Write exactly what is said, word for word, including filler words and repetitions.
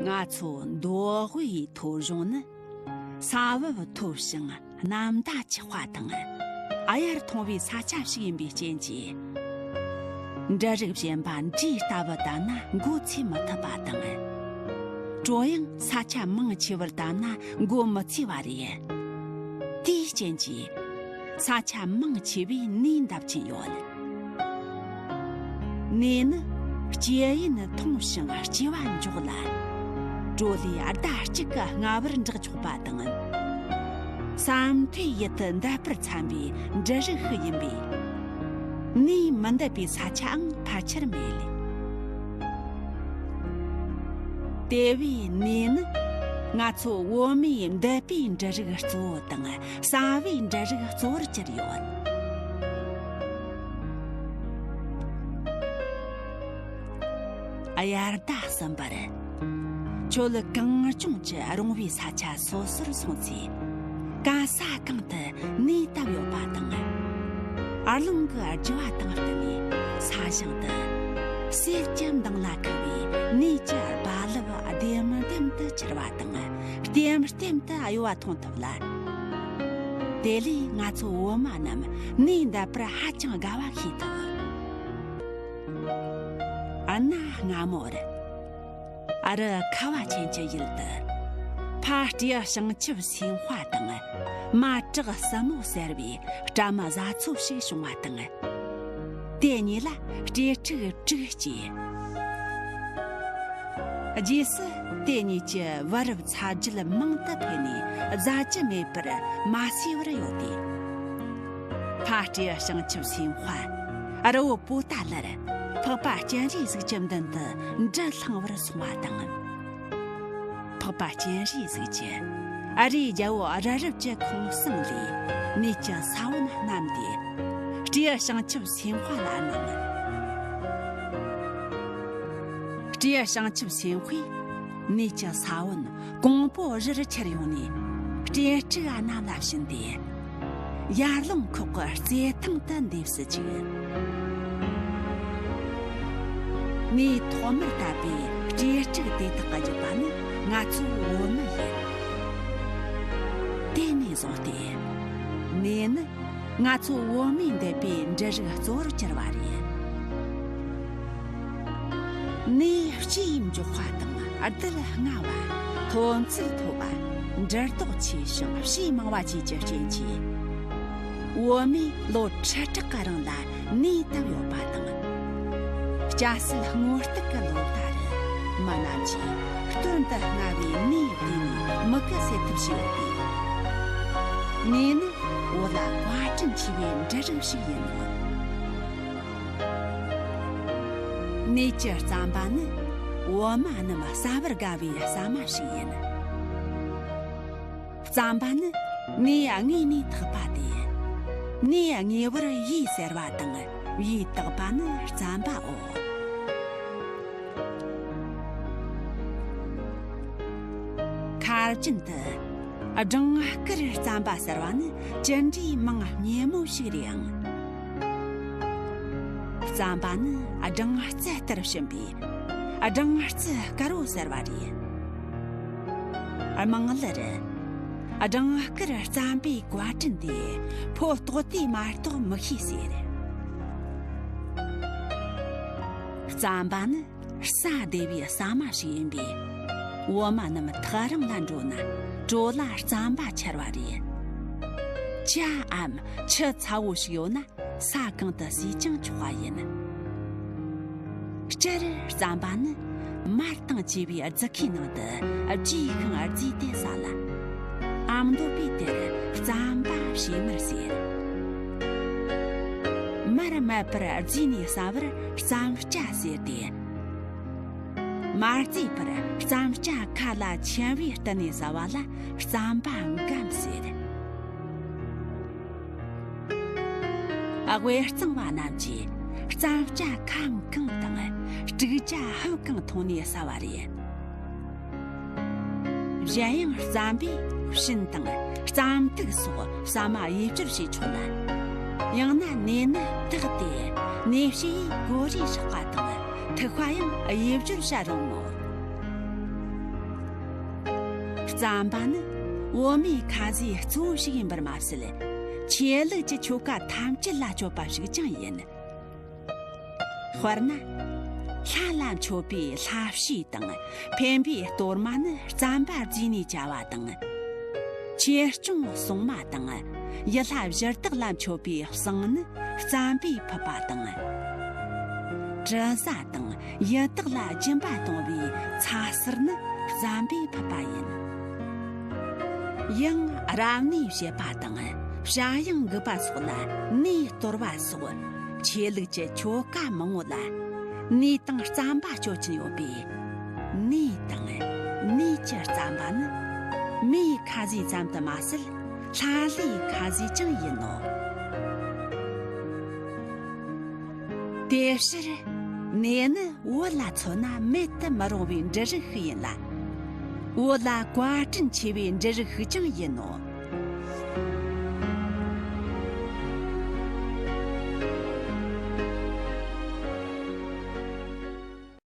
ང་ཚོ་མདོ་དབུས་ཡི་ཐོ་གཞུང་ནི་ས་བབ་མཐོ་ཞིང་གནམ་མདའ་ཆགས་པ་དང་། ཨ་ཡར་ཐོན་པའི་ས་ཆ་ཞིག་ཡིན་པའི་རྐྱེན་གྱིས། འབྲུ་རིགས་གཞན་པ་འབྲས་ལྟ་བུ་བཏབ་ན་མགོ་ཚོས་མི་ཐུབ་པ་དང་། དྲོད་ཡང་ས་ཆ་མང་ཆེ་བར་བཏབ་ན་མགོ་མི་ཚོས་པ་རེད། དེའི་རྐྱེན་གྱིས། ས་ཆ་མང་ཆེ་བས་ནས་འདབ་ཀྱིན་ཡོད། ནས་ནི་སྐྱེ་ཡུན་ཐུང་ཞིང་སྐྱེ་བ་མགྱོགས་ལ། དྲོད་ལས་ཟླ་གཅིག་གི་སྔ་བར་འབྲེག་ཆོག་པ་དང་། ས་མཐོའི་ཡུལ་དུ་འདབ་པར་འཚམ་པའི་འབྲུ་རིགས་ཤིག་ཡིན་པས། ནས་མི་འདབ་པའི་ས་ཆའང་ཕལ་ཆེར་མེད་ལེ། དེ་བས་ནས་ནི་ང་ཚོ་བོད་མིའི་འདབ་པའི་འབྲུ་རིགས་གཙོ་བོ་དང་། ས་བའི་འབྲུ་རིགས་གཙོ་བོར་གྱུར་ཡོད། དབྱར་ཟླ་གསུམ་པར། ཁྱོད་གངས་ལྗོངས་ཀྱི་རོང་བའི་ས་ཆ་སོ་སོར་སོང་ཚེ། ག་ས་གང་དུ་ནས་བཏབ་ཡོད་པ་དང་། ཨར་ལུང་གི་རྒྱུ་བ་དང་བསྟུན་ནས་ས་ཞིང་དུ། གསེར་གྱི་མདངས་ལ་ཁུ་བའི་ནས་ཀྱི་རྦ་རླབས་ལྡེམ་ལྡེམ་དུ་འཕྱུར་བ་དང་། ལྟེམ་ལྟེམ་དུ་གཡོ་བ་མཐོང་ཐུབ་ལ། དེ་ལས་ང་ཚོ་བོད་མི་རྣམས་ནས་འདབ་པར་ཧ་ཅང་དགའ་བ་ཤེས་ཐུབ། གནའ་སྔ་མོར། ཨ་རི་ཁ་བ་ཅན་གྱི་ཡུལ་དུ། ཕ་སྤྲེའུ་བྱང་ཆུབ་སེམས་དཔའ་དང་། མ་བྲག་སྲིན་མོ་ཟེར་བའི་སྲན་མ་བཟའ་ཚོ་ཞིག་བྱུང་བ་དང་། དེ་གཉིས་ལ་སྤྲེལ་ཕྲུག་དྲུག་སྐྱེས། རྗེས་སུ་དེ་གཉིས་ཀྱི་བུ་རབས་ཚ་རྒྱུད་མང་དུ་འཕེལ་ནས་བཟའ་རྒྱུ་མེད་པར་མ་སོས་པར་ཡོད་དེ། ཕ་སྤྲེའུ་བྱང་ཆུབ་སེམས་དཔའ་རི་བོ་པོ་ཏཱ་ལར་འཕགས་པ་སྤྱན་རས་གཟིགས་ཀྱི་མདུན་དུ་འབྲུ་བླང་བར་སོང་བ་དང་། འཕགས་པ་སྤྱན་རས་གཟིགས་ཀྱིས་ཨ་རིའི་རྒྱལ་པོ་རི་རབ་ཀྱི་ཁང་གསེང་ལས་ནས་ཀྱི་ས་བོན་བསྣམས་ཏེ། སྤྲེའུ་བྱང་ཆུབ་སེམས་དཔའ་ལ་གནང་། སྤྲེའུ་བྱང་ཆུབ་སེམས་དཔས་ནས་ཀྱི་ས་བོན་གོང་པོ་རིར་ཁྱེར་ཡོང་ནས། སྤྲེལ་ཕྲུག་རྣམས་ལ་བྱིན་ཏེ། ཡར་ཀླུང་ཁོག་གི་རྩེ་ཐང་དུ་འདེབས་སུ་བཅུག། ནས་ཐོག་མར་བཏབ་པའི་སྤྲེལ་ཕྲུག་དེ་དག་གི་རྒྱུད་པ་ནི་ང་ཚོ་བོད་མི་ཡིན། དེ་ནས་བཟུང་སྟེ། ནས་ནི་ང་ཚོ་བོད་མིའི་འདས་པའི་འབྲུ་རིགས་གཙོ་བོར་གྱུར་པ་རེད། ནས་སྐྱེས་མགྱོགས་པ་དང་རྡུལ་སྔ་བ། ཐོན་ཚད་མཐོ་བ། འབྲུ་རྡོག་ཆེ་ཞིང་བྱེ་མང་བ་བཅས་ཀྱི་རྐྱེན་གྱིས། བོད་མིས་ལོ་ཁྲི་ཕྲག་གི་རིང་ལ་ནས་བཏབ་ཡོད་པ་དང་། སྐྱ་སེར་སྔོ་སྟག་གི་ལོ་ཟླ་རུ་མི་རྣམས་ཀྱིས་སྟོན་དུ་སྔ་བའི་ནས་བསྡུས་ནས་མུ་གེ་སེལ་ཐབས་བྱས་ཡོད་པས། ནས་ནི་བོད་ལ་བཀའ་དྲིན་ཆེ་བའི་འབྲུ་རིགས་ཤིག་ཡིན་མོད། ནས་ཀྱི་རྩམ་པ་ནི་བོད་མི་རྣམས་ཟ་བར་དགའ་བའི་ཟ་མ་ཞིག་ཡིན། རྩམ་པ་ནི་ནས་དངོས་ནས་དག་པ་སྟེ། ནས་ངེས་པར་ཡོས་ཟེར་བ་དང་ཡོས་དག་པ་ནི་རྩམ་པའོ། ཁ་རྒྱུན་དུ། སྦྲང་དཀར་རྩམ་པ་ཟེར་བ་ནི་ཅི་འདྲའི་མིང་སྙན་མོ་ཞིག་རེད་ཨང་། རྩམ་པ་ནི་སྦྲང་རྩི་ལྟར་ཞིམ་པས་སྦྲང་རྩི་དཀར་བོ་ཟེར་བ་རེད། དམངས་ལར། སྦྲང་དཀར་རྩམ་པའི་བཀའ་དྲིན་དེ་ཕོ་ལྟོགས་དུས་མ་གཏོགས་མི་ཤེས་ཟེར། རྩམ་པ་ནི། ཟ་བདེ་བའི་ཟ་མ་ཞིག་ཡིན་པས། བོད་མི་རྣམས་ཐག་རིང་ལ་འགྲོ་ན་དྲོད་ལ་རྩམ་པ་འཆར་བ་རེད། ཇའམ་ཆུ་ཚ་བོ་ཞིག་ཡོད་ན་ས་གང་དུ་ཟོས་ཀྱང་ཆོག་པ་ཡིན། སྤྱིར་རྩམ་པ་ནི་མར་དང་བཅས་པའི་རྫི་ཁའི་ནང་དུ་རྒྱས་ཤིང་རྫིས་ཏེ་ཟ་ལ། ཨ་མདོ་པས་དེར་རྩམ་པ་བྱེ་མར་ཟེར། མར་མེད་པར་རྫིས་ནས་ཟ་བར་རྩམ་སྐྱ་ཟེར་ཏེ། མ་བརྫིས་པར་རྩམ་སྐྱ་ཁ་ལ་ཆེམ་པོས་བསྟུན་ནས་ཟ་བ་ལ་རྩམ་པ་འགམ་ཟེར། དབུས་གཙང་བ་རྣམས་ཀྱིས་རྩམ་སྐྱ་ཁ་འགམ་དང་དྲུག་ཅུ་ཧབ་གང་འཐུང་ནས་ཟ་བ་རེད། གཞན་ཡང་རྩམ་པས་ཤིང་དང་རྩམ་ཐིག་སོགས་ཟ་མ་དབྱེ་སྦྱོར་བྱས་ཆོག་ལ། ཡང་ན་ནས་ནི་བཏགས་ཏེ་ནས་ཕྱེ་ཡིས་གོ་རེ་བཞག་པ་དང་ཐིགས་པ་ཡང་དབྱེ་སྦྱོར་བྱ་རུང་ངོ་། རྩམ་པ་ནི་བོད་མིའི་ཁ་ཟས་གཙོ་བོ་ཞིག་ཡིན་པར་མ་ཟད། ཆོས་ལུགས་ཀྱི་ཆོ་ག་ཐམས་ཅད་ལ་སྤྱོད་པ་ཞིག་ཀྱང་ཡིན། དཔེར་ན། ལྷ་ལ་མཆོད་པའི་ལྷ་བཤོས་དང་། འཕེན་པའི་གཏོར་མ་ནི་རྩམ་པ་བརྫིས་ནས་བྱ་བ་དང་། ཆོས་སྐྱོང་སྲུང་མ་དང་། ཡུལ་ལྷ་གཞི་བདག་ལ་མཆོད་པའི་བསང་ནི་རྩམ་པས་ཕུད་པ་དང་། དྲི་ཟ་དང་ཡི་དྭགས་ལ་སྦྱིན་པ་གཏོང་བའི་ཚྭ་སིལ་ནི་རྩམ་པས་ཕུད་པ་ཡིན། ཡང་རབ་གནས་བྱེད་པ་དང་བྱ་གཡང་འགུགས་པ་སོགས་ལ་གནས་གཏོར་བ་སོགས་ཆོས་ལུགས་ཀྱི་ཆོ་ག་མང་བོ་ལ། གནས་དང་རྩམ་པ་སྤྱོད་ཀྱིན་ཡོད་པས། གནས་དང་གནས་ཀྱི་རྩམ་པ་ནི་མིའི་ཁ་ཟས་ཙམ་དུ་མ་ཟད། ལྷ་ལྷའི་ཁ་ཟས་ཀྱང་ཡིན་ནོ། དེ་ཕྱིར་གནས་ནི་བོད་ལ་མཚོན་ན་མེད་དུ་མི་རུང་བའི་འབྲུ་རིགས་ཤིག་ཡིན་ལ། བོད་ལ་བཀའ་དྲིན་ཆེ་བའི་འབྲུ་རིགས་ཤིག་ཀྱང་ཡིན་ནོ།